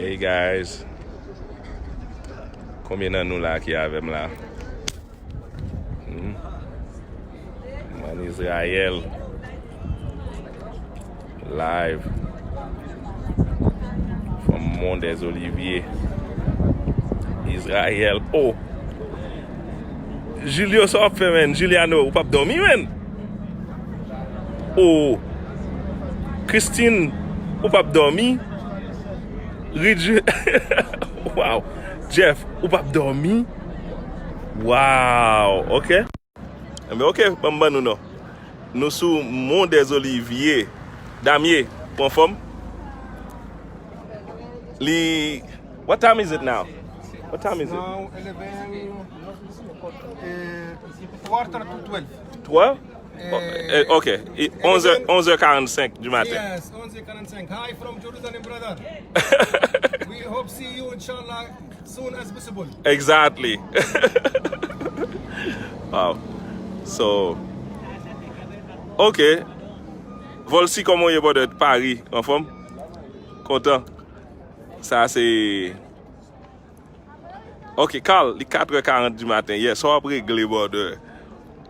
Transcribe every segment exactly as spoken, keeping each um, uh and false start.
Hey guys, konbyen nan nou la ki avè m la? Hmm. M ann Izrayèl. Live from Mont des Oliviers, Izrayèl. Oh! Julio, sa w ap fè, menn? Juliano, ou p ap dòmi, menn? Oh! Christine, ou p ap dòmi? Ridge, wow! Jeff, ou p ap dòmi? Wow! Ok. Enben, ok, ban m ban nou non. Nou sou Mont des Oliviers. Damien, ou anfòm? Li, what time is it now? What time is it? Now eleven, eh, quarter to twelve. Twelve? Oh, eh, ok. Onz è, onz è karannsenk du maten. Yes, onz è karannsenk. Hi from Jerusalem, brother. We hope see you, inshallah, soon as possible. Exactly. Wow. So, ok. Volcy, kòman w ye, brother? Paris, anfòm? Kontan? Sa se Ok, Carl, li kat è karant di maten. Yè, sa w ap regle, brother?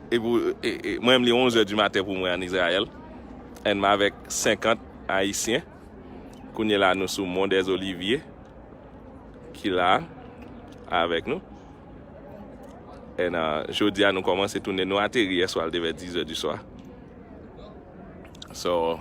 E pou, e, e, mwen menm, li onz è di maten pou mwen ann Izrayèl. And m avèk senkant Ayisyen. Kounye la, nou sou Mont des Oliviers, ki la avèk nou. And, uh, jodi a, nou kòmanse tounen, nou ateri yè swa, l te vè diz è di swa. So,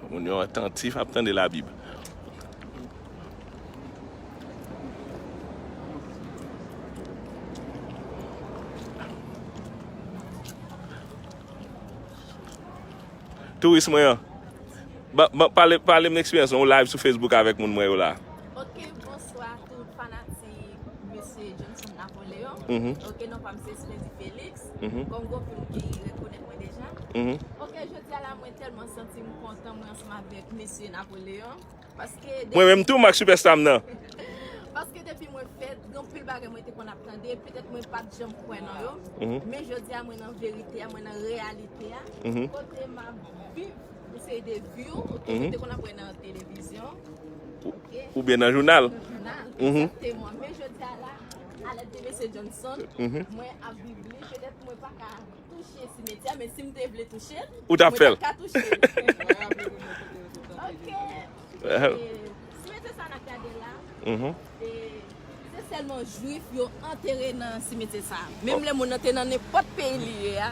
Moun yo atantif ap tande Labib. Touris mwen an. Ba, ba, pale, pale m eksperyans ou live sou Facebook avèk moun mwen yo la. Ok, bonswa tout fanatik mesye Johnson Napoléon. Mhm. Ok, non pa m se Spendy Félix. Mhm. Kòm gon pil moun ki rekonèt mwen deja. Mhm. Ok, jodi a la, mwen tèlman santi m kontan, mwen ansanm avèk mesye Napoléon. Paske Mwen menm tou, m ak sipèsta m nan. Paske depi mwen fèt, gen anpil bagay mwen te konn ap tande, petèt mwen pa t janm kwè nan yo. Mhm. Men jodi a, mwen nan verite a, mwen nan reyalite a. Mhm. Kote m ap viv yon seri de vi, ok, Mhm. mwen te konn ap wè nan televizyon. Ok. Oubyen nan jounal. Nan jounal, Mhm. egzakteman. Men jodi a la, alèd de mesye Johnson, Mhm. mwen ap viv li, petèt mwen pa ka touche simetyè, men si m te vle touche l, Ou t ap mwen fè l. t ap ka touche l. Ok. Eh. E, simetyè sa n ap gade la, Mhm. e, se sèlman jwif yo antere nan simetyè sa. Menm Oh. lè moun nan te nan nenpòt peyi li ye a,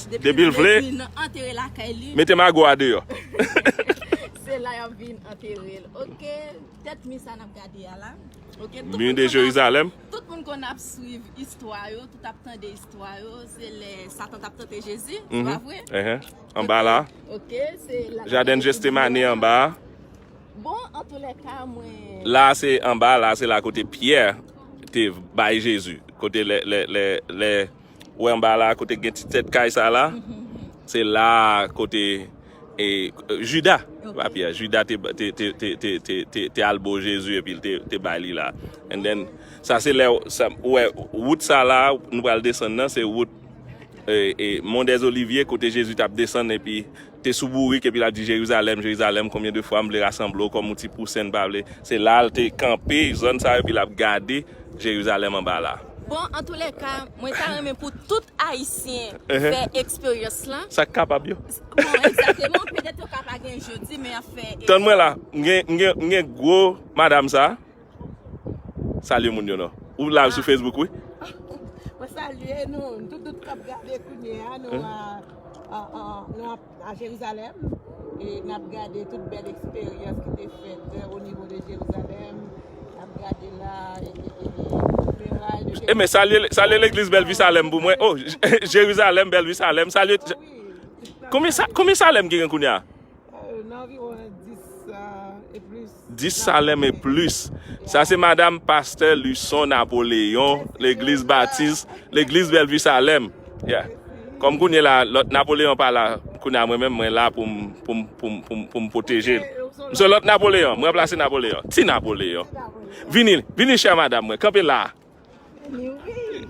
depi Depi l l vle vle. vin antere lakay li, Mete mago a deyò. se la y ap vin antere l. Ok, tèt mi sa n ap gade a la. Ok, tout Mur moun de konn ap, Jérusalem. tout moun konn ap swiv istwa yo, tout ap tande istwa yo, se lè Satan t ap tante Jezi, se Mhm. pa vre? Ehe. Anba la. Ok, se la Jaden Jetsemane anba. Bon, antoulèka, mwen La se anba, la se la kote Pyè te bay Jezi. Kote lè, lè, lè, lè Ou wè anba la, kote gen ti tèt kay sa la, Mhm. se la kote, e, Jida, Ok. pa Pyè, Jida te, te, te al bo Jezi epi l te, te bay li la. And then, sa se lè, sa, ou wè, wout sa la, nou pral desann nan, se wout, e, e, Mont des Oliviers, kote Jezi t ap desann epi te sou bourik epi l ap di, Jerizalèm, Jerizalèm, konbyen de fwa m vle rasanble w kòm yon ti pousen, m pa vle. Se la l te kanpe, zòn sa yo, epi l ap gade Jerizalèm anba la. Bon, antoulèka, mwen ta renmen pou tout Ayisyen Ehe. fè eksperyans lan. Sa k kapab yo. Bon, egzakteman, petèt yo ka pa gen jodi, men y ap fè Tann mwen la, m gen, m gen, m gen gwo madanm sa. Salye moun yo non. Ou live sou Facebook, wi. Mwen salye nou, tout, tout k ap gade kounye a, nou a, a, a, nou ap a Jerizalèm, e n ap gade tout bèl eksperyans ki te fèt, e, o nivo de Jerizalèm, n ap gade la, e, e, e, e, muralles de E men, salye, salye legliz Bèl Vi Salèm pou mwen. Oh, Jerizalèm, Bèl Vi Salèm, salye. Ah wi. Konbyen sa, konbyen Salèm ki gen kounye a? Euh, nan anviwon dis, euh, e plis. Dis Salèm e plis. Sa se madanm pastè Luson Napoléon, legliz Batis, legliz Bèl Vi Salèm. Yeah. Kòm kounye la, lòt Napoléon pa la, kounye a mwen menm, mwen la pou m, pou m, pou m, pou m, pou m pwoteje l. M se lòt Napoléon, mwen ranplase Napoléon. Ti Napoléon. Vini, vini chè madanm mwen, kanpe la.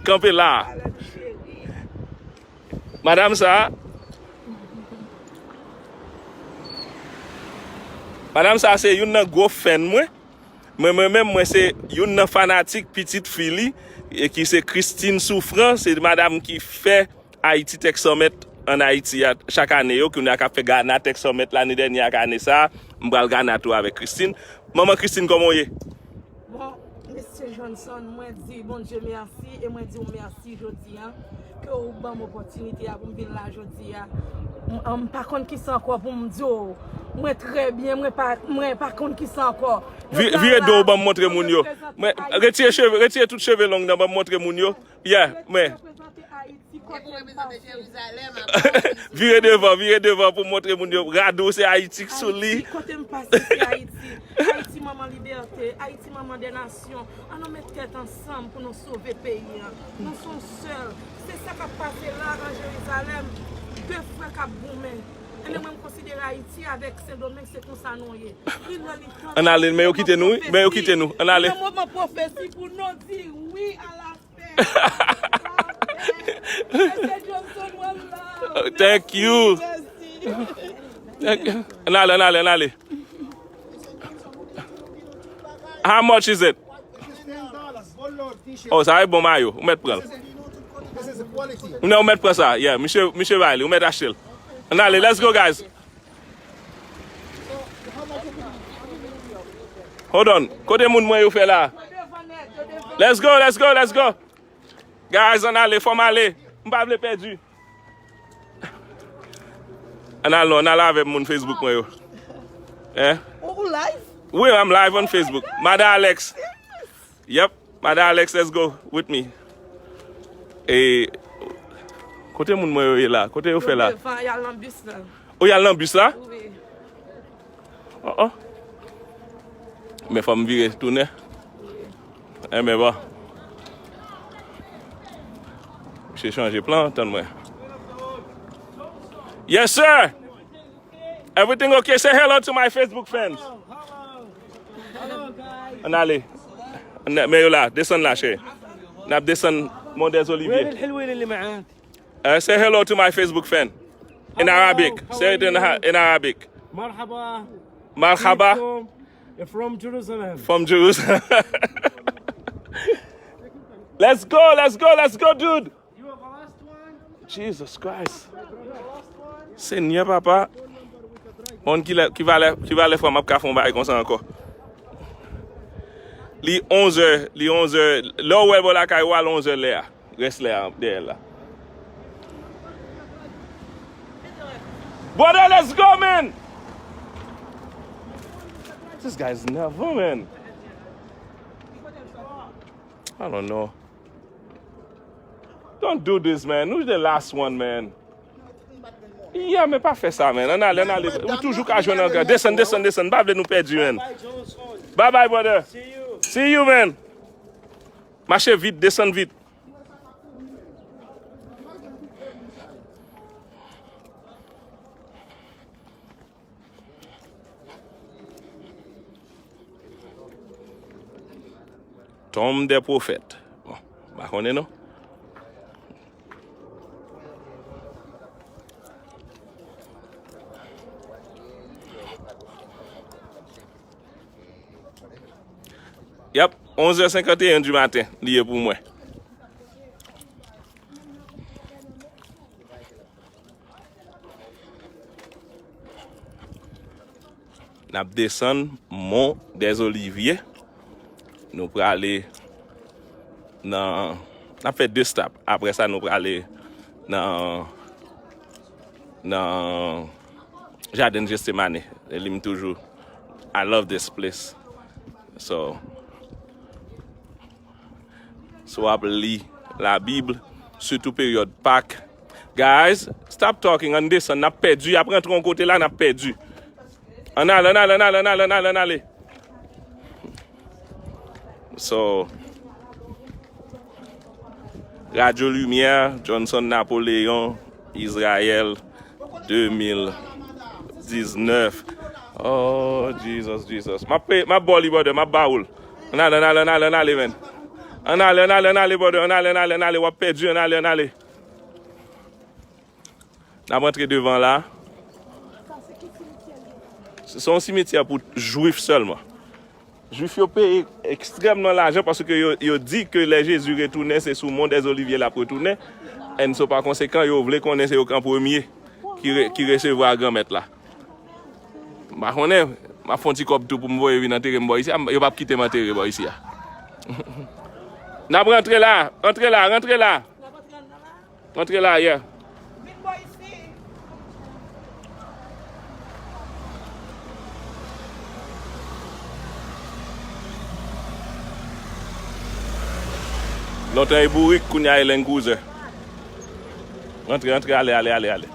Kanpe la. Madanm sa, madanm sa se youn nan gwo fan mwen. Mwen, mwen menm, mwen se youn nan fanatik pitit fi li, e ki se Christine Souffrant, se madanm ki fè Haiti Tech Summit an Ayiti a chak ane yo, kounye a k ap fè Ghana Tech Summit lane dènyè ak ane sa a. M pral Ghana tou avèk Christine. Manman Christine, kòman w ye? Bon, mesye Johnson, mwen di Bondye mèsi e mwen di w mèsi jodi a ke w ban m opòtinite a pou m vin la jodi a. M, m pa konn kisa ankò pou m di w. Mwen trè byen, mwen pa, mwen pa konn kisa ankò. Jodi a Vire la, do w ban m montre moun yo. Mwen, retire cheve, retire tout cheve long nan ban m montre moun yo. Yeah, mwen. Reprezante Ayiti kote m pase. Vire devan, vire devan pou montre moun yo. Rad ou se Ayiti k sou li. Ayiti kote m pase se Ayiti. Ayiti manman libète, Ayiti manman dè nasyon. Ann nou met tèt ansanm pou nou sove peyi a. Nou se yon sèl. Se sa k ap pase la an Jerizalèm. De frè k ap goumen. Ebyen mwen m konsidere Ayiti avèk Sendomeng se konsa nou ye. Li lè li tan. Ann ale, men yo kite nou, wi. Men yo kite nou. Ann ale. Nan moman pwofesi pou nou di wi a la Thank you. Thank you. Ann ale, ann ale, ann ale. How much is it? Oh, sa e bon mayo. Ou mèt pran l. Non, ou mèt pran sa. Yeah, misye, misye bay li. Ou mèt achte l. Ann ale, let's go, guys. Hold on. Kote moun mwen yo fè la? Let's go, let's go, let's go. Guys, ann ale, fò m ale. M pa vle pèdi. Ann al non, ann al avè m moun Facebook mwen yo. Hein? Ou live? Wi, I'm live on Facebook. Madan Alex. Yep. Madan Alex, let's go with me. E kote moun mwen yo ye la? Kote yo fè la? Yo devan, y al nan bis la. Ou y al nan bis la? Wi. Oh, oh. Men fò m vire tounen. Enben bon. Misye chanje plan, tann mwen. Yes, sir. Everything okay? Say hello to my Facebook fans. Ann ale. Ann, men yo la, desann la, cheri. N ap desann Mont des Oliviers. وين الحلوين اللي معاك؟ Uh, say hello to my Facebook fan. In Arabic. Say it in, in Arabic. مرحبا. مرحبا. بكم. From Jerusalem. From Jerusalem. Let's go, let's go, let's go, dude. Jesus Christ. Senyè papa. Bon, ki lè, ki valè, ki valè fwa m ap ka fè yon bagay konsa ankò? Li onzè, li onzè. Lè w wè bò lakay ou al onzè lè a. Rès lè a dèyè la. Brother, let's go, man! This guy's never, man. I don't know. Don't do this, man. Who's the last one, man? Yeah, men pa fè sa, man. Ann ale, ann ale. Ou toujou ka jwenn angrè. Desann, desann, desann. M pa vle nou pèdi, man. Bye bye, brother. See you, man. Mache vit, desann vit. Tombe des prophètes. Bon, m pa konnen non. Yap, onzè senkanteyen di maten, li ye pou mwen. N ap desann Mont des Oliviers. Nou prale nan, n ap fè de stop. Apre sa, nou prale nan, nan Jaden Getsemane. E li m toujou, I love this place. So, si w ap li Labib, sitou peryòd Pak. Guys, stop talking, ann desann, n ap pèdi, y ap rantre yon kote la, n ap pèdi. Ann ale, ann ale, ann ale, ann ale, ann ale, ann ale. So, Radyo Limyè, Johnson Napoléon, Izrayèl, de mil diznèf. Oh, Jesus, Jesus. M ap pe-, m ap ba w li, brother, m ap ba ou l. Ann ale, ann ale, ann ale, ann ale, man. Ann ale, ann ale, ann ale, brother, ann ale, ann ale, ann ale, w ap pèdi, ann ale, ann ale. N ap rantre devan la. Se yon simityè pou jwif sèlman. Jwif yo peye ekstrèmman lajan paske yo, yo di ke lè Jezi retounen, se sou Mont des Oliviers l ap retounen. And so, pa konsekan, yo vle konnen se yo k an premye ki, re, ki resevwa Granmèt la. M pa konnen, m ap fè yon ti kòb tou pou m voye vin antere m bò isi a. Yo p ap kite m antere bò isi a. N ap rantre la, rantre la, rantre la. Antre la, yeah. Lontan e bourik, kounye a e Land Cruiser. Antre, antre, ale, ale, ale, ale.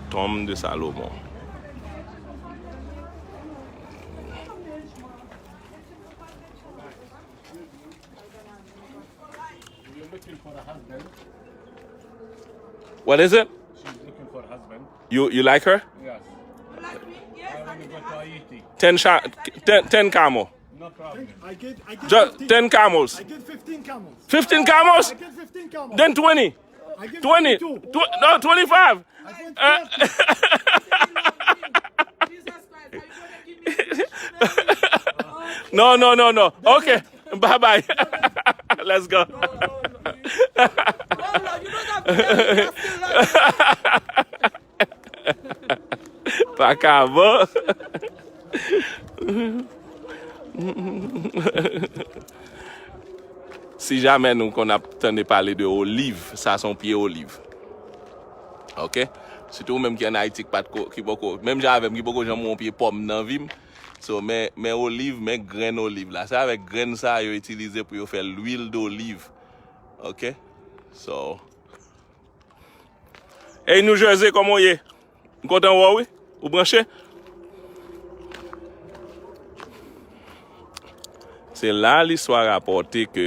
Tombe de Salomon. What is it? You, you like her? Ten, sha- ten, ten camel. No problem. I get, I get Just fifteen. ten camels. I get fifteen camels. fifteen camels? I get fifteen camels. Then twenty. I get twenty. Tw- no, twenty-five. I get Uh, thirty. No, no, no, no. Okay. Bye bye. Let's go. Pa ka bon. Si jamè nou konn ap tande pale de oliv, sa se yon pye oliv. Ok? Sitou ou menm ki ann Ayiti, ki pa t ko, ki poko, menm jan avè m, ki poko janm wè yon pye pòm nan vi m. So, men, men oliv, men grenn oliv la. Se avèk grenn sa yo itilize pou yo fè lwil doliv. Ok? So, Hey, New Jersey, kòman w ye? M kontan wè w, wi. Ou branche? Se la listwa rapòte ke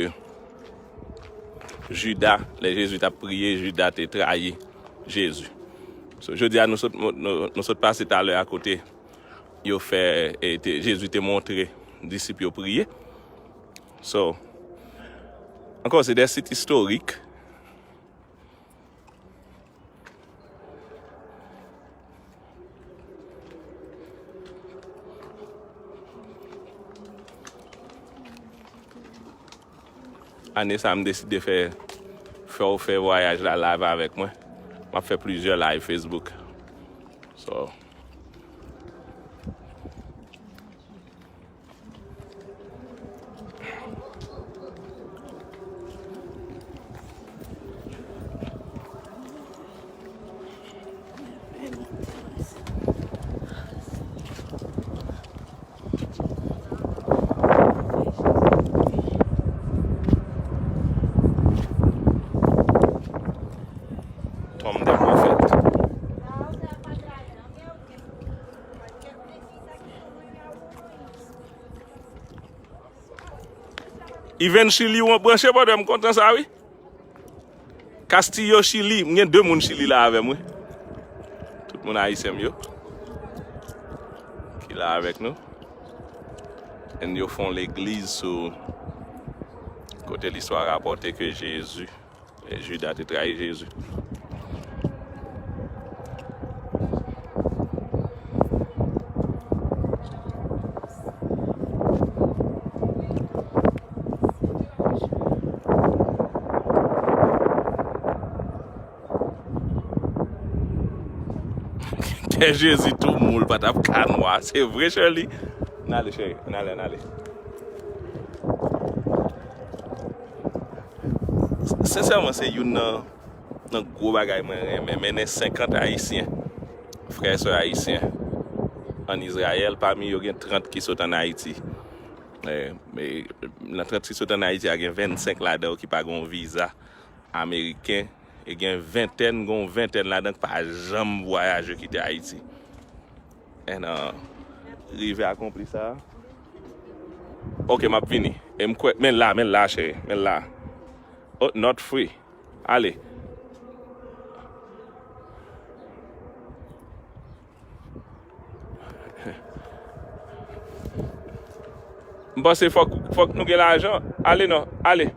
Jida, lè Jezi t ap priye, Jida te trayi Jezi. So, jodi a, nou sot, nou, nou sot pase talè a kote yo fè, e, te, Jezi te montre disip yo priye. So, ankò, se de sit istorik. Ane sa, m deside fè, fè w fè vwayaj la live avèk mwen. M ap fè plizyè live Facebook. So, Tombe des prophètes. Even Chili, w ap branche, brother, m kontan sa, wi. Castillo, Chili, m gen de moun Chili la avè m, wi. Tout moun ayisyen m yo ki la avèk nou. And yo fè yon legliz sou kote listwa rapòte ke Jezi E Jida te trayi Jezi. Kè Jezi tou mou, l pa t ap ka nwa. Se vre, Shirley? N ale, cheri. N ale, n ale. Sensèman, se youn nan, nan gwo bagay mwen renmen. Mennen senkant Ayisyen, frè e sè ayisyen, ann Izrayèl. Pami yo, gen trant ki sot ann Ayiti. E, e, nan trant ki sot ann Ayiti a, gen vennsenk ladan yo ki pa gen yon viza ameriken. E gen ventèn, gen yon ventèn ladan ki pa janm vwayaje kite Ayiti. And, uh, rive akonpli sa. Ok, m ap vini. E m kwè, men la, men la, cheri, men la. Oh, not free. Ale. M panse fòk, fòk nou gen lajan. Ale non, ale.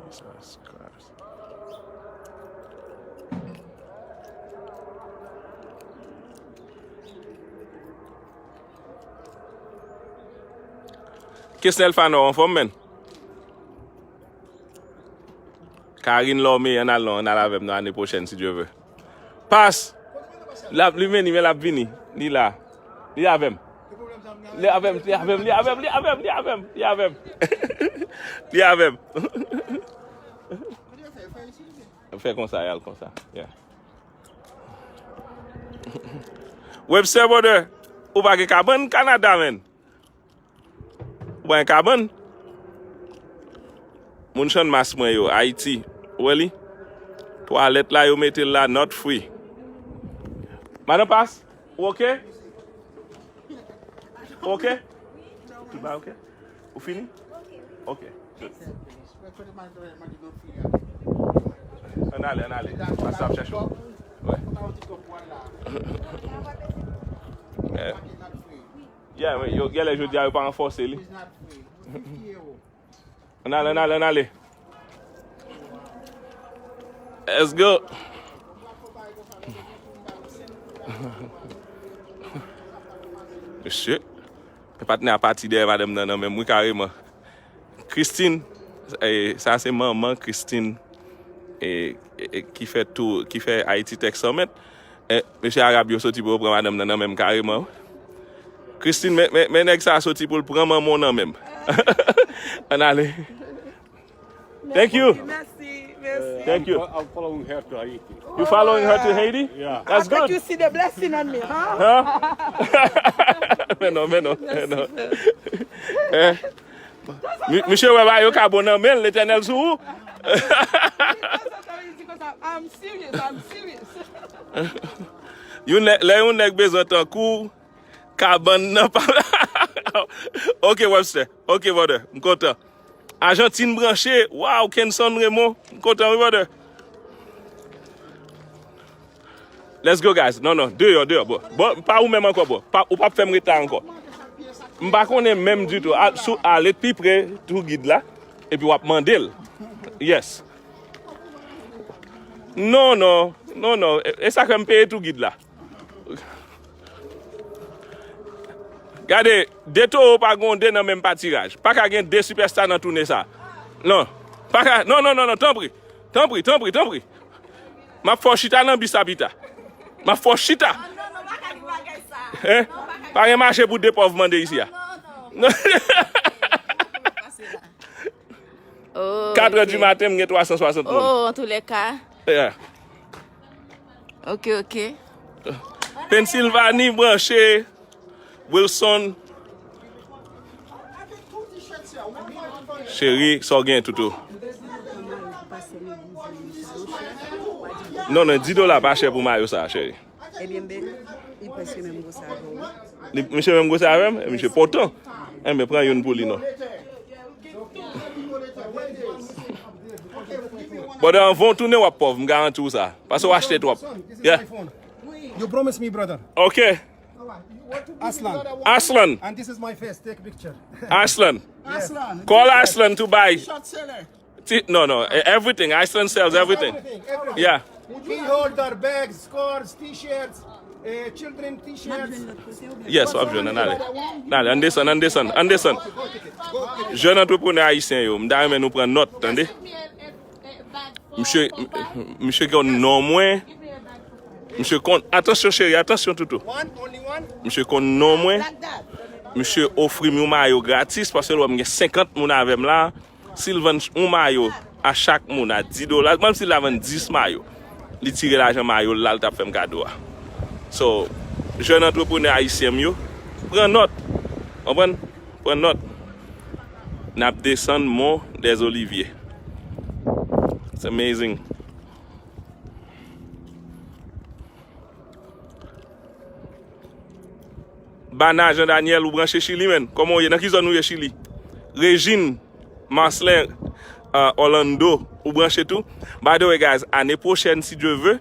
Jesus Christ. Kesnel Fano, anfòm, menn? Karine Lorme, ann al non, ann al avè m nan ane pwochèn, si Dye vle. Pas! L ap, li vini, men l ap vini. Li la. Li avè m. Li avè m, li avè m, li avè m, li avè m, li avè m, li avè m. Li avè m. Fè konsa, y al konsa. Yeah. Webster, brother, ou pa gen kabann Kanada, menn. Ou pa gen kabann? Moun Channmas mwen yo, Ayiti. Ou wè li? Twalèt la, yo mete l la, not free. Madan Pas, ou oke? Ou oke? Tout bagay oke? Ou fini? Oke. Ann ale, ann ale. Pas ap chèche w. Wè. Yeah. Yeah, men, yo, genlè jodi a, yo pa ranfòse li. Ann ale, ann ale, ann ale. Let's go. Mesye, patnè a pati dèyè madanm nan, nan menm, wi, kareman. Christine, eh, sa se manman Christine, eh, eh, eh, ki fè tou, ki fè Haiti Tech Summit. Eh, mesye Arab yo soti pou yo pran madanm nan nan menm kareman. Christine, men, men, men nèg sa a soti pou l pran manman w nan menm. Ann ale. Thank you. Mèsi, mèsi. Thank you. I'm following her to Haiti. You following her to Haiti? Yeah. That's good. I think you see the blessing on me, huh? Huh? Men non, men non, men non. Eh? Mi-, misye wè bagay yo ka bon nan men l, Letènèl sou ou. I'm serious, I'm serious. Yon nè-, lè yon nèg bezwen tankou w, kabann nan pa. Ok, Webster. Ok, brother. M kontan. Ajantin branche. Wow, Kenson Raymond. M kontan, wi, brother. Let's go, guys. Non, non. Deyò, deyò, bro. Bon, pa ou menm ankò, bro. Pa, ou p ap fè m ret la ankò. M pa konnen menm ditou. A, sou, ale pi pre tou gid la. Epi w ap mande l. Yes. Non, non. Non, non. E, e sa k fè m peye tou gid la. Gade, de towo pa gen de nan menm patiraj. Pa ka gen de sipèsta nan toune sa. Non. Pa ka, non, non, non, non, tanpri. Tanpri, tanpri, tanpri. M ap fè w chita nan bis la pita. M ap fè w chita. Hein? Pa gen mache pou de pòv mande isi a. Katrè di maten, m gen twa san swasant moun. Oh, antoulèka. Yeah. Ok, ok. Pennsylvanie branche. Wilson. Cheri, sa w gen toutou? Non, non, dis dola pa chè pou mayo sa, cheri. Ebyen, ben, li prèske menm gwosè avè w. Li, misye menm gwosè avè m? Misye potan. Enben, pran youn pou li, non. Brother, anvan w tounen, w ap pòv, m garanti w sa. Paske w achte twòp. Yeah. You promise me, brother. Ok. Aslan. Aslan. And this is my face. Take picture. Aslan. Aslan. Call Aslan to buy. Short seller. Ti, no, no, e- everything. Aslan sells everything. Everything, everything. Yeah. Key holder, bags, scarves, t-shirts, eh, children t-shirts. Yes, w ap jwenn, ann ale. Ann ale, ann desann, ann desann, ann desann. Jèn antreprenè ayisyen yo, m ta renmen nou pran nòt, tande. Misye, misye konn non mwen. Misye konn, atansyon cheri, atansyon toutou. Misye konn non mwen. Misye ofri m yon mayo gratis paske l wè m gen senkant moun avè m la. Si l vann yon mayo a chak moun a dis dola, menm si l ta vann dis mayo, li tire lajan mayo l la, l t ap fè m kado a. So, jèn antreprenè ayisyen m yo, pran nòt. Konprann? Pran nòt. N ap desann Mont des Oliviers. It's amazing. Bana Jean Daniel, ou branche Chili, menn. Kòman w ye? Nan ki zòn ou ye Chili? Regine, Marcelin, uh, Orlando, ou branche tou? By the way, guys, ane pwochèn, si Dye ve,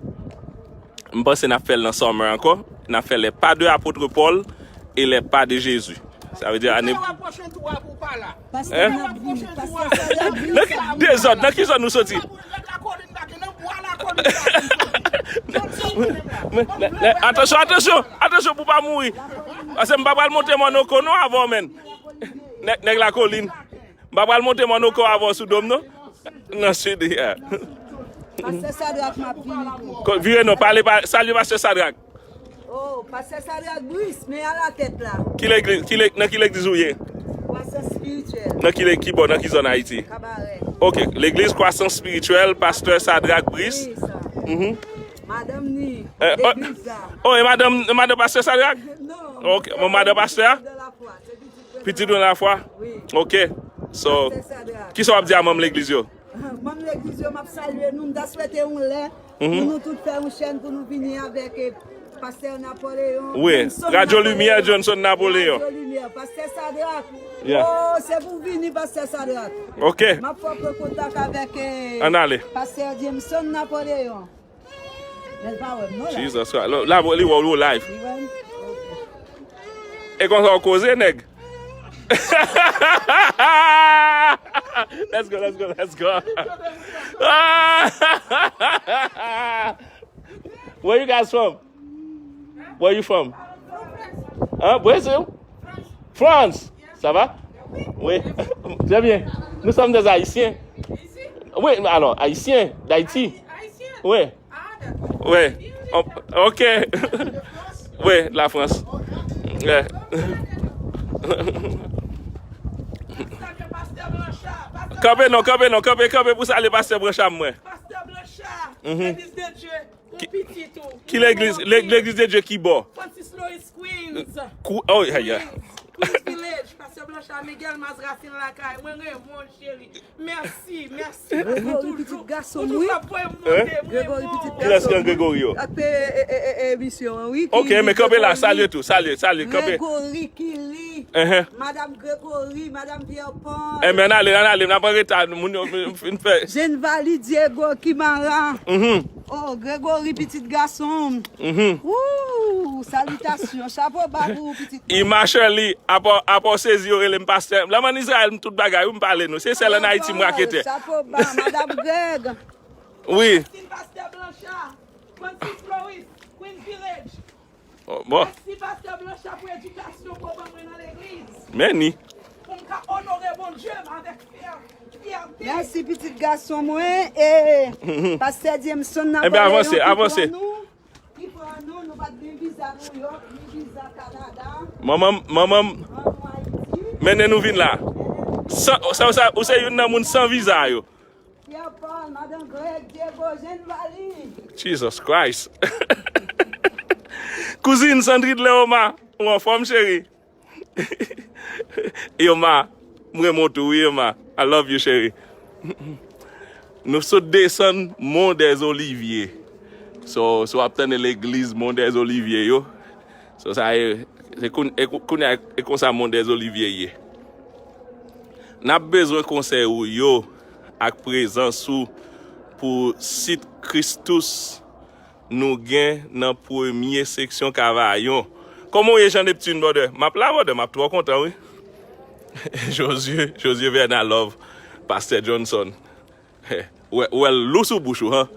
m panse n ap fè l nan summer ankò. N ap fè les pas de apôtre Paul et les pas de Jésus. Sa vle di ane. Pastè, n ap vini. Pastè, sa y ap vini. Nan ki dezòd, nan ki zòn nou soti? Men, men, men, atansyon, atansyon, atansyon pou pa mouri. Paske m pa pral monte Mònoko non avè w, menn. Nèg, nèg lakolin. M pa pral monte Mònoko avè w sou do m non. Nan sid, yeah. Pastè Sadrak, m ap vini tou. Ko-, vire non, pale, pa, salye pastè Sadrak. Oh, pastè Sadrak Brice, men alatèt la. Ki legliz, ki le-, nan ki legliz ou ye? Kwasans espirityèl. Nan ki le-, ki bò, nan ki zòn Ayiti? Kabarè. Ok, legliz Kwasans espirityèl, pastè Sadrak Brice. Wi, sa. Mhm. Madanm ni, eh, oh, legliz la. Oh, e madanm, e madanm pastè Sadrak? Non. Ok, bon, madanm pastè a? Pitit Dwayne Lafwa? Wi. Ok. So, kisa w ap di a manm legliz yo? Manm legliz yo, m ap salye nou. M ta swete yon lè pou nou tout fè yon chèn pou nou vini avèk, eh, pastè Napoleon. Wi, Radyo Limyè, Johnson Napoleon. Radyo Limyè, pastè Sadrak. Yeah. Oh, se pou vini, pastè Sadrak. Ok. M ap fè w pran kontak avèk, eh, pastè Jameson Napoleon. Men l pa wè m non la. Jesus Christ. La, la, li wè w, li wè w live. Li wè m? Ok. E konsa w koze, nèg. Let's go, let's go, let's go. Where you guys from? Where you from? Hein, Brazil? France. Ça va? Oui. Très bien. Nous sommes des Haïtiens. Oui, alors, Haïtiens d'Haïti. Oui. Oui. O-, ok. Oui, la France. Ouais. Kanpe non, kanpe non, kanpe, kanpe pou salye pastè Blanchard mwen. Pastè Blanchard, mhm. Legliz de Dye. Ki, ki legliz, le-, legliz de Dye ki bò? Francis Louis, Queens. Ku-, oh, ya, ya. Queens, Queens Village. Pastè Blanchard, Miguel Mazrasin lakay. Mwen renmen w, cheri. Mèsi, mèsi. Gregory, pitit gason m, wi. Gregory, pitit gason m. Kilès ki nan Gregory yo? Ak, e, e, e, e, emisyon an, wi. Ok, men kanpe la, salye tou, salye, salye, kanpe. Gregory, Kili. Ehe. Madam Gregory, Madam Pierre Paul. Enben, ann ale, ann ale, n ap an reta, moun yo fin, fin fè. Jeanne Valy, Diego, Kimara. Mhm. Oh, Gregory, pitit gason m. Mhm. Wou, salitasyon, chapo ba pou ou, pitit mwen. Ima Shirley, apa, apa w sezi, yo rele m pastè. Lè m ann Izrayèl, m tout bagay, wi, m pale nou. Se sèl ann Ayiti m rakete. Chapo ba, Madam Greg. Wi. Pastè Blanchard, Francis Louis, Queens Village. Oh, bon. Mèsi, Pastè Blanchard, pou edikasyon ke w ban mwen nan legliz. Men ni. Pou m ka onore Bondye m avèk fyè-, fyète. Mèsi, pitit gason mwen. E Pastè Jameson Napoleon. Enben, avanse, avanse. Ki pran nou, ki pran nou, nou pa t gen viza Nouyòk, ni viza Kanada. Manman m, manman m, manman Ayiti. Mennen nou vin la. Sa, sa, sa, ou se youn nan moun san viza yo. Pierre Paul, Madan Greg, Diego, Jeanne Valy. Jesus Christ. Kouzin Sandrine Leoma, ou anfòm, cheri? Irma, m renmen w tou, wi, Irma. I love you, cheri. Nou sot desann Mont des Oliviers. So, so w ap tande legliz Mont des Oliviers yo. So, sa e, se koun-, e kou-, kounye a, e konsa Mont des Oliviers ye. N ap bezwen konsèy ou yo ak prezans ou pou sit Christus nou gen nan premye seksyon Kavayon. Kòman w ye, Jean Neptune, brother? M ap la, brother, m ap twò kontan, wi. Josué, Josué Verna love Pastè Johnson. Wè, wè l lou sou bouch ou, han.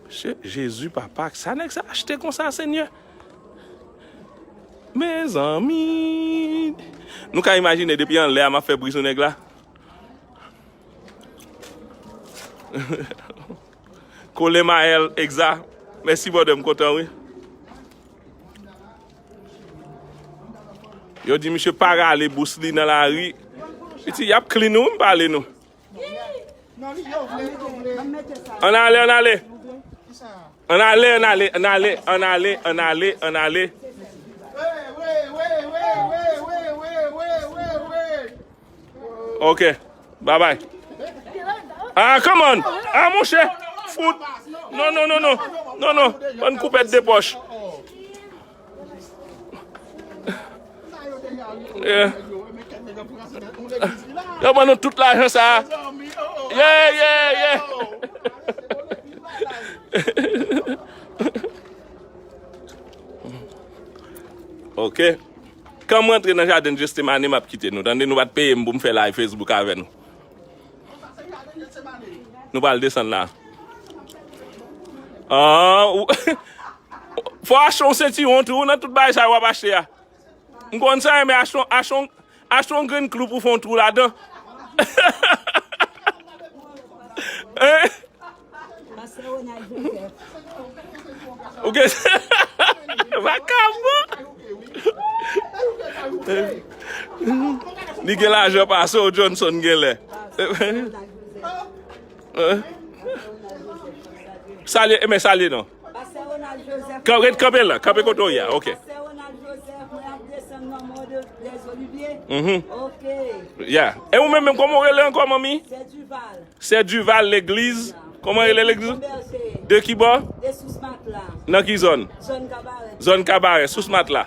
Mesye, Jezi, papa, sa nèg sa achte konsa, Senyè? Mezanmi. Nou ka imajine depi anlè a m ap fè bri sou nèg la. Kole Maël, Exa. Mèsi, brother, m kontan, wi. Yo di misye pa rale bous li nan lari. Piti, y ap clean ou, m pale nou. Ann ale, ann ale. Ann ale, ann ale, ann ale, ann ale, ann ale, ann ale. Ok. Bye bye. Ah, come on. Ah, monchè. Fout. Non, non, non, non. Non, non. Bann koupèt de pòch. Yeah. Yo ban nou tout lajan sa. Yeah, yeah, yeah. Ok. Kan m rantre nan jaden Getsemane, m ap kite nou. Tande, nou pa t peye m pou m fè live Facebook avè nou. Nou pral desann la. Ah, ou- fò achte yon sentiwon tou nan tout bagay sa yo w ap achte a. M konn sa, men achte yon, achte yon, achte yon grenn klou pou fè yon twou ladan. Hein? Pastè Ronald Joseph. Ou gen vakabon. Li gen lajan pase w, Johnson genlè. Salye, men salye non. Pastè Ronald Joseph. Kan- ret kanpe la, kanpe kote w ye a, ok. Pastè Ronald Joseph, mwen ap desann nan mò de, des Oliviers. Mhm. Ok. Yeah. E ou menm, menm, kòman w rele ankò, manmi? Sè Duval. Sè Duval, legliz. Kòman rele legliz? Bon Bèje. De ki bò? De Sous Matla. Nan ki zòn? Zòn Kabarè. Zòn Kabarè, Sous Matla.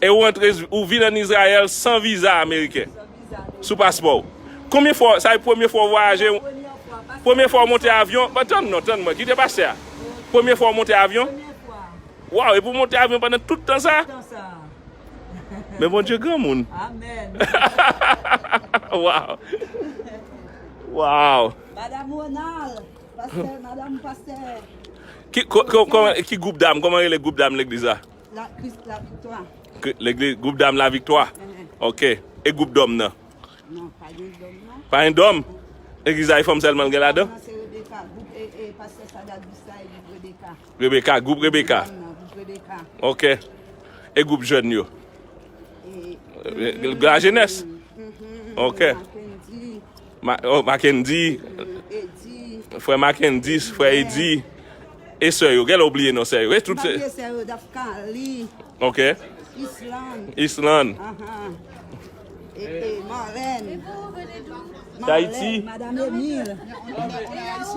E ou antre, ou vin ann Izrayèl san viza ameriken. San viza ameriken. Sou paspò w. Konbyen fwa, sa e premye fwa w vwayaje? Premye fwa, pastè. Premye fwa w monte avyon? Ban tann non, tann mwen, kite pastè a. Premye fwa w monte avyon? Premye fwa. Waw, epi w monte avyon pandan tout tan sa? Tout tan sa. Men Bondye granmoun. Amèn. Waw. Waw. Madam Ronald, pastè, madam pastè. Ki, ko, ko, kòman, ki gwoup dam, kòman rele gwoup dam legliz la? La, Kris, la viktwa. Kri- Legliz, gwoup dam la viktwa. Enhen. Ok. E gwoup dòm nan? Non, pa gen dòm, non. Pa gen dòm? Legliz la, e fanm sèlman l gen ladan? Non, se Rebeka. Gwoup, e, e, pastè Sadat Busta e gwoup Rebeka. Rebeka, gwoup Rebeka. Gwoup dam nan, gwoup Rebeka. Ok. E gwoup jèn yo? E, e, la jenès? Mhm, mhm, ok. Mackendy. Ma, oh, Mackendy. Mhm, Edi. Frè Mackendy, frè Edi. E sè yo, gèlè w bliye non sè yo. E tout se. M pa bliye sè yo, Dafkali. Ok. Island. Island. Ahan. E, e, Marlène. D'Ayiti. Marlène, Madame Émile.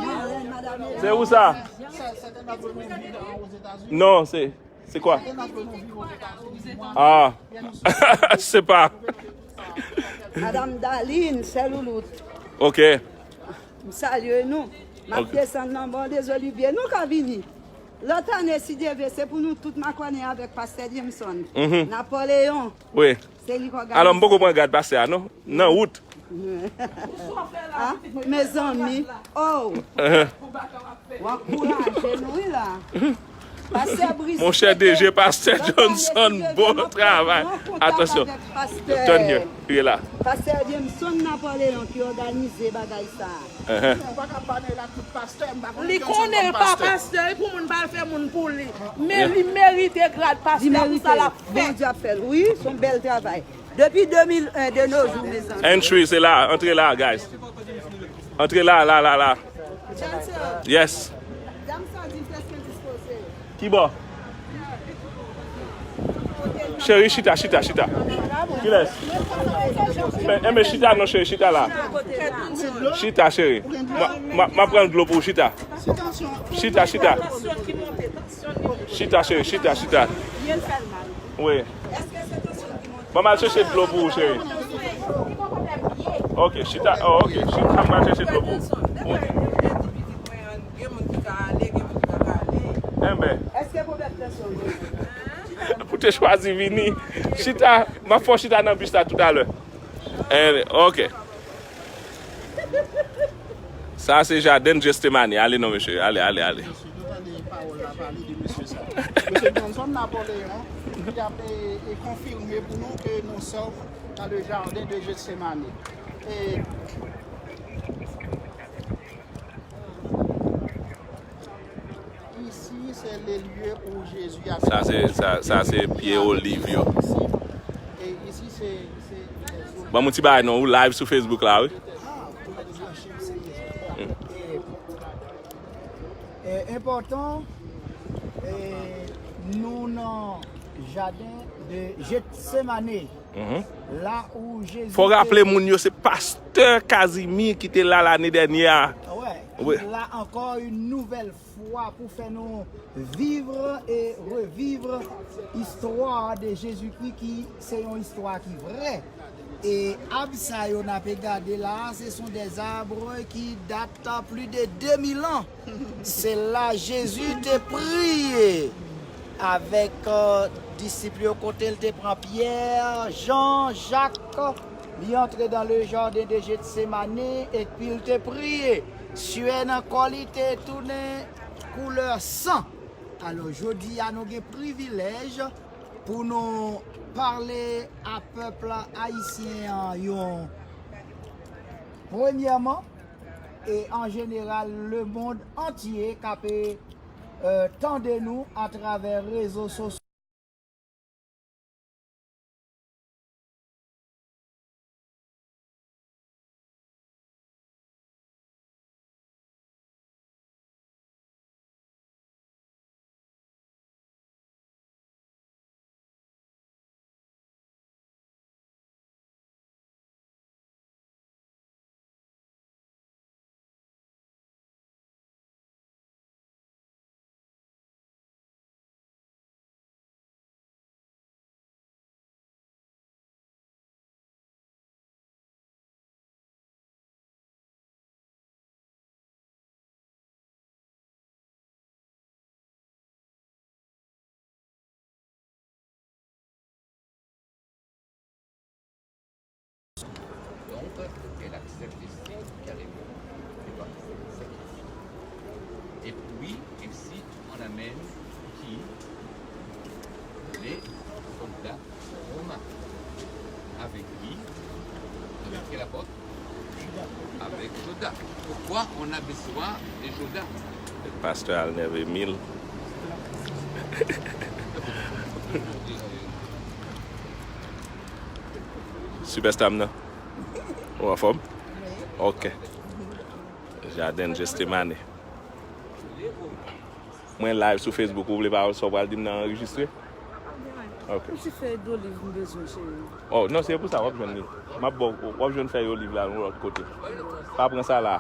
Marlène, Madame Émile. Se ou sa? Non, se, se kwa? Ah, se pa. Madame Daline, sè Loulout. Ok. M salye nou. M ap desann nan bò de Zolivye. Nou ka vini. Lòt ane, si Dye vle, se pou nou tout makònen avèk pastè Jameson. Mhm. Napoleon. Wi. Se li k òganize. Alò, m poko pran gad pastè a, non? Nan wout. Ah, mezanmi. Oh. Uh-huh. W ankouraje nou, wi, la. Pastè Brice. Monchè D J, pastè Johnson, bon travay. Atansyon. Turn here. Li la. Pastè Jameson Napoleon ki òganize bagay sa. Uh-huh. Li konnen l pa pastè, li pou moun pa al fè moun pou li. Men li merite grad pastè pou sa l ap fè. Bondye ap fè l. Wi, se yon bèl travay. Depi de mil en, de nos jours, mezanmi. Entry, se la. Antre la, guys. Antre la, la, la, la. Yes. Ki bò? Cheri, chita, chita, chita. Kilès? Men, enben, chita non, cheri, chita la. Chita, cheri. M a, m a, m a pran dlo pou ou, chita. Chita, chita. Chita, cheri, chita, chita. Wi. Ban m al chèche dlo pou ou, cheri. Ok, chita. Oh, ok. Chita, m al chèche dlo pou ou. Enben. Pou te chwazi vini. Chita, m ap fè w chita nan bis la toutalè. Enben, ok. Sa se jaden Getsemane. Ale non, mesye. Ale, ale, ale. Mesye, nou tande pawòl la pale de mesye sa. Mesye Johnson Napoléon, ki ap, e, e, konfime pou nou ke nous sommes dans le jardin de Gethsemane. E, ici, c'est le lieu où Jésus a... Sa se, sa, sa se pye oliv yo. Et ici, c'est, c'est les... Ban m yon ti bagay non, ou live sou Facebook la, wi. Ah, e, enpòtan, e, nou nan jaden de Getsemane. Mhm. La où Jésus... Fò raple moun yo, se pastè Casimir ki te la lane dènye a. Wè, wi. Ki la ankò une nouvelle fwa pou fè nou vivre et revivre histoire de Jésus-Christ, ki se yon istwa ki vrè. E ab sa yo n ape gade la, ce sont des arbres qui datent plus de deux mille ans. Se la Jezi te priye avèk, euh, disip yo, kote l te pran Pyè, Jan, Jak, li antre dans le jardin de Gethsemane, epi l te priye. Suè nan kò li te tounen koulè san. Alò, jodi a, nou gen privilèj pou nou pale a pèp ayisyen an yon, premyèman, e an jeneral, lemonn antye k ape, euh, tande nou atravè rezo sosyo. Donc, elle accepte si carrément de partir en sacrifice. Et puis, ainsi, on amène qui les soldats romains. Avec qui? Avec quel apôtre? Avec Judas. Pourquoi on a besoin de Judas? Pastè Alner Emile. Sipèsta m nan. Ou anfòm? Ok. Jaden Gethsemane. Mwen live sou Facebook, ou vle pawòl sa w pral di m nan anrejistre? Ok. Yon ti fèy doliv m bezwen, cheri. Oh, non, se pou sa w ap jwenn li. M ap ba w, w ap jwenn fèy oliv la yon lòt kote. Pa pran sa la.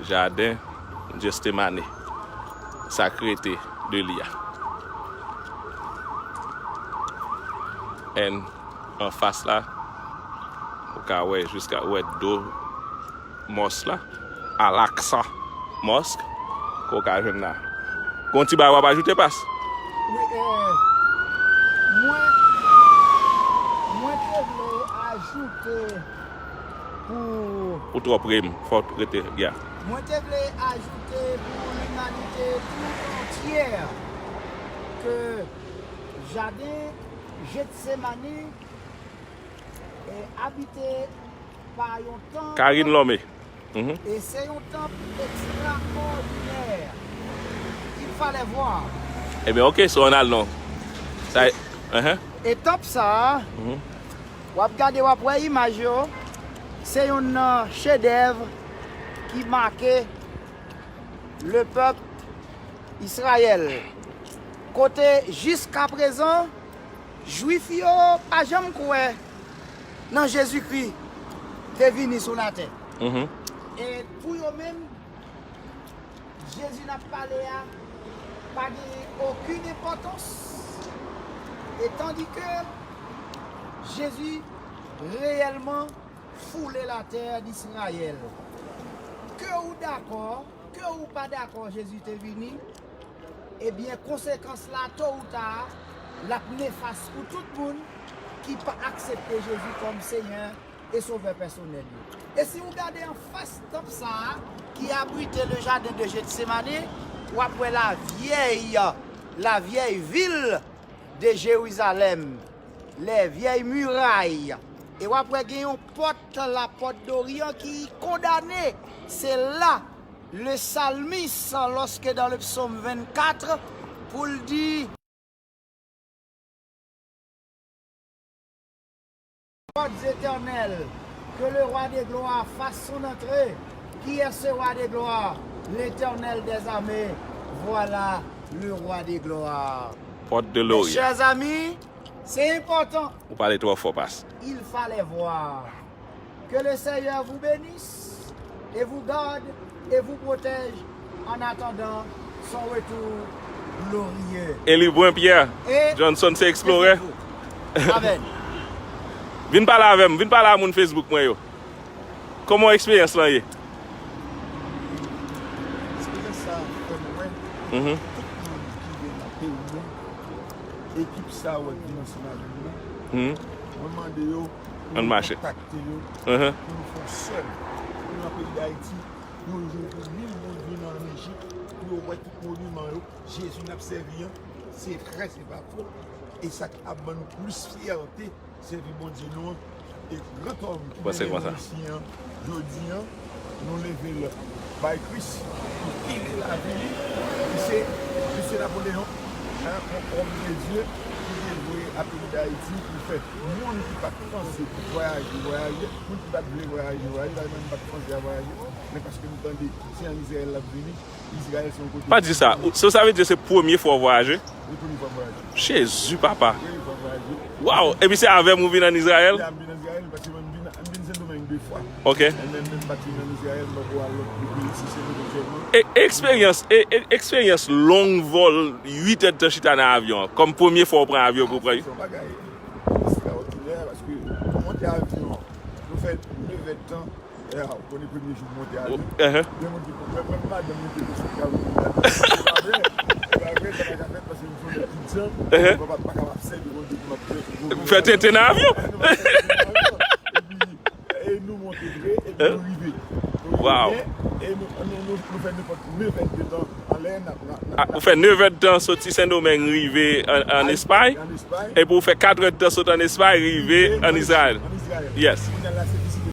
Jaden Gethsemane, sa k rete de li a. And anfas la, ou ka wè jiska, ou wè do mòs la, Al-Aqsa Mosque, ke w ka jwenn la. Gon ti bagay w ap ajoute, pas? Wi, eh, mwen, mwen te vle ajoute pou... Ou twò pre m, fò w rete, ya. Mwen te vle ajoute pou limanite tout antyè ke jaden Getsemane e abite pa yon tanp. Karine Lomé. Mhm. E se yon tanp ekstraòdinè. Il fallait voir. Ebyen, ok, so ann al non. Sa, mhm. E tanp sa a, mhm, w ap gade, w ap wè imaj yo, se youn nan chedèv ki make le pèp Izrayèl. Kote jiskaprezan, Jwif yo pa janm kwè nan Jezikri te vini sou latè. Mhm. E pou yo menm, Jezi n ap pale a pa genyen okenn enpòtans. E tandike Jezi reyèlman foule latè d'Izrayèl. Ke ou dakò, ke ou pa dakò Jezi te vini, ebyen, konsekans la, to ou ta, l ap nefas pou tout moun ki pa aksepte Jezi kòm Senyè e Sovè pèsonèl yo. E si ou gade anfas tanp sa a, ki abrite le jardin de Gethsemane, w ap wè la vieille, la vieille ville de Jérusalem, les vieilles murailles. E w ap wè gen yon pòt, la porte d'Orient, ki kondane. Se la le salmis, lòske dans le psaume vingt-quatre, pou l di, Portes éternelles, que le roi de gloire fasse son entrée. Qui est ce roi de gloire? L'Éternel des armées. Voilà le roi de gloire. Porte de Mes Lorient. Chers amis, c'est important. Ou pale twò fò, pas. Il fallait voir. Que le Seigneur vous bénisse et vous garde et vous protège en attendant son retour Lorye. Elibren Pierre. E Johnson se eksplorè. Avè n. Vin pale avè m, vin pale a moun Facebook mwen yo. Kòman eksperyans lan ye? Eksperyans sa fè m wè Mhm. tout moun ki vin nan peyi mwen, ekip sa wè k vin ansanm avè m nan, Mhm. mwen mande yo pou Ann nou mache. kontakte yo, Mhm. pou nou fè yon sèl, pou nou nan peyi Dayiti, pou yo jwenn pou mil moun vin an Ejip, pou yo wè tout moniman yo, Jezi n ap sèvi an, se vrè, se pa fo. E sa k ap ban nou plis fyète, sèvi Bondye nou an. E gran òm ki Panse mennen konsa. nou isi an, jodi an, nou leve l bay Kris, nou kile lavi li, li se, li se Napoleyon, hein, yon òm de Dye ki te voye a peyi Dayiti pou fè moun ki pa t panse pou vwayaje, vwayaje, moun ki pa t vle vwayaje, vwayaje, pa menm pa t panse a vwayaje, men paske nou tande se an Izrayèl l ap vini, Izrayèl se yon kote. Pa di sa. Ou- So, sa vle di se premye fwa w vwayaje? Wi, premye fwa m vwayaje. Jezi, papa. Premye fwa m vwayaje. Waw! Epi se avè m ou vin ann Izrayèl? Ya, m vin ann Izrayèl, paske mwen, m vin, m vin Sendomeng de fwa. Ok. E menm, menm m pa t vin ann Izrayèl, m pa ko al lòt peyi, se Sendomeng sèlman. E, eksperyans, e, e, eksperyans long vòl, uit èdtan chita nan avyon an, kòm premye fwa w pran avyon pou w pran. Se yon bagay ekstraòdinè, paske nou monte avyon, nou fè nèf èdtan, e, ou konnen premye jou m monte avyon. Gen moun ki konprann, menm madanm mwen te konsa, ka vin madanm. E pa vre, e pa vre, sa pa ka fèt paske m se yon nèg ki djanm, mwen pa, pa kapab sèvi Bondye pou m ap fè Fè tenten nan avyon. Epi, e nou monte vre, epi nou rive. Nou Wow. rive, e nou, nou, nou, nou fè nenpòt nèf èdtan anlè, n ap, n ap, n ap, Ah, ou fè nèf èdtan soti Sendomeng rive an, an Espay, An Espay. epi ou fè kat èdtan sot an Espay rive an Izrayèl. An Izrayèl. Yes. Kounye a la, se vizite